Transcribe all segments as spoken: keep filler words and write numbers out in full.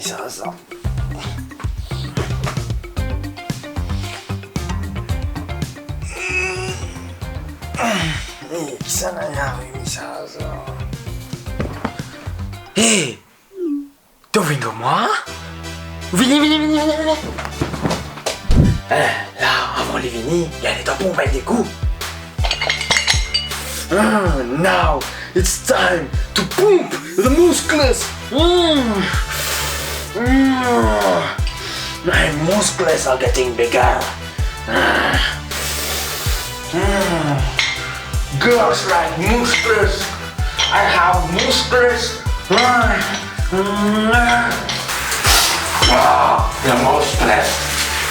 Sa, sa. Ey, kisannla inn arive sa, sa? Ey! To vinn kot mwa? Vini, vini, vini, vini, vini. Eh, la, avan li vini, li ena letan pou met de kou. Ah, now it's time to pump the muscles. Mm. Mm. My muscles are getting bigger. Mm. Girls like muscles. I have muscles. Ah, the muscles.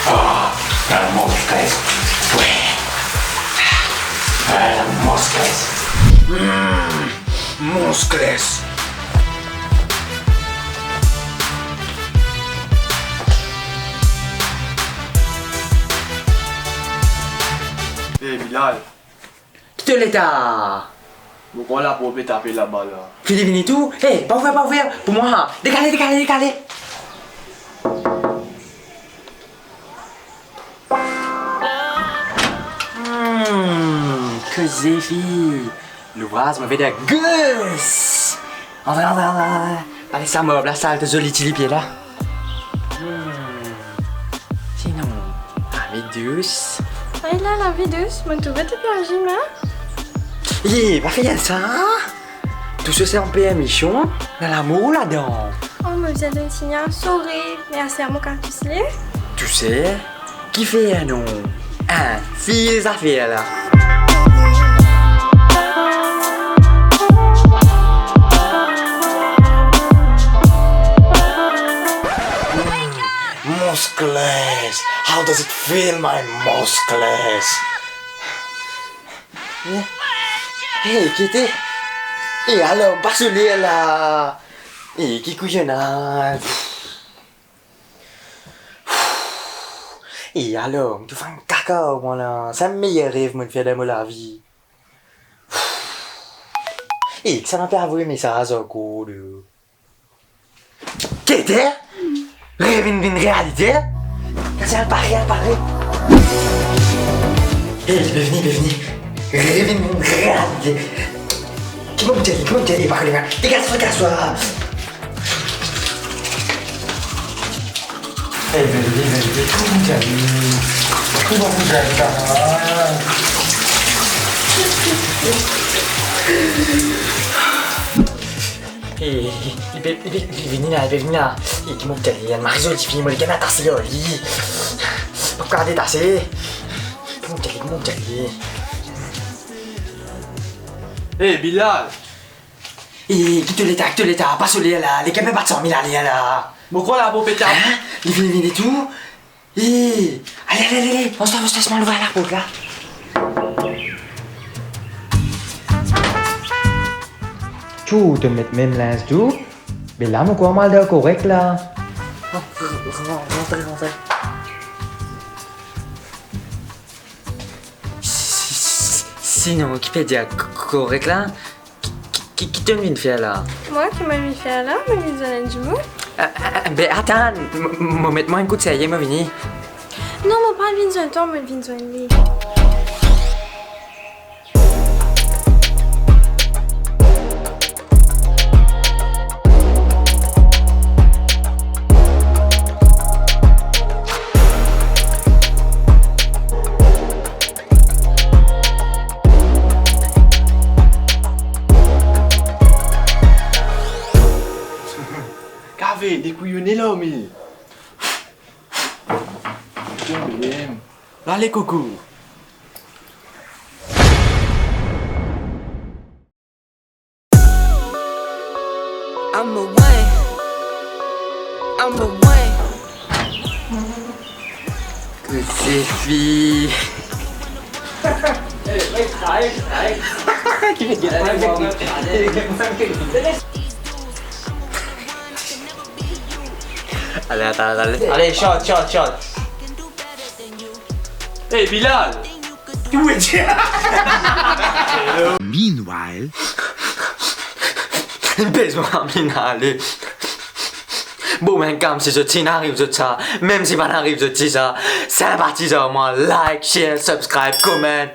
Ah, the muscles. Ah, the muscles. Mm, muscles. Hey, Bilal. Ki to leta? Mo krwar laport pe tape laba la. Vini, vini tou. Hey, pa ouver, pa ouver. Pou mwa. Dekale, dekale, dekale. Hmm, koze fi. Louvraz move de gos. Antre, antre, antre, antre. Ale sa mo plas la, to zoli ti lipie la. Hmm. Sinon, lavi dous. Ay la, lavi dous, mo trouve to pe azim, hein? Eh, pa fer sa. Tou sa se an permision, na lamour ladan. Oh, mo bizin donn signal, sorry, me aster mo kapav tous li. Touser? Kifer non? Hein, fil zafer la. Muscles. How does it feel, my muscles? Eh, eh, kiete? Eh, alor, pa sole la. Eh, ki kouyonaz. E alor, mo ti fer enn kaka, mwa la. Sa meyer rev mo fer dan mo lavi. E, kisannla pe avoy mesaz ankor, de. Kiete? Rev inn vinn realite? Kasi al pare, al pare. E, li pe vini, li pe vini. Rev inn vinn realite. Ki mo pou dir li, ki mo pou dir li, pa kone, degaz, degaz, swa. Eh, vérité, vérité, ki mo pou dir li? Ki mo pou dir li, sa? Eh, li pe, li pe, li vini la, li pe vini la. Eh, ki mo pou dir li, enn mari zoli fi, mo, li gagn atase ar li. Pa kapav detase. Ki mo pou dir li, ki mo pou dir li? Eh, Bilal! Eh, ki to leta, ki to leta, pa sole la, leker pe bat san mil ale la. Mo krwar laport pe tape. Hein? Li vini, vini tou. Eh, ale, ale, ale, ale, vans la, vans la, mo al ouver laport la. Tou, to met mem linz tou. Be la, mo krwar mo al dan korek la. Rantre, rantre, rantre. Si, si, si, sinon, ki pe dir k-, k-, korek la? Ki, ki, ki, ki to vinn fer la? Mwa, ki mo vinn fer la? Mo vinn zwenn enn dimoun. Eh, eh, eh, be, atann, m-, m-, mo met mwa enn kout serye, mo vini. Non, mo pa vinn zwenn twa, mo vinn zwenn li. Kave, dekouyone lame. Problem. Ale, koko. I'm a one. I'm a one. Koze fi. Ale, atann, atann. Ale, shot, shot, shot. Hey, Bilal! Meanwhile. Li pez mwa, ale. Bon, mem kan si zot ti inn ariv zot sa, mem si pa inn ariv zot ti sa, sinpatiz ar mwa, like, share, subscribe, comment.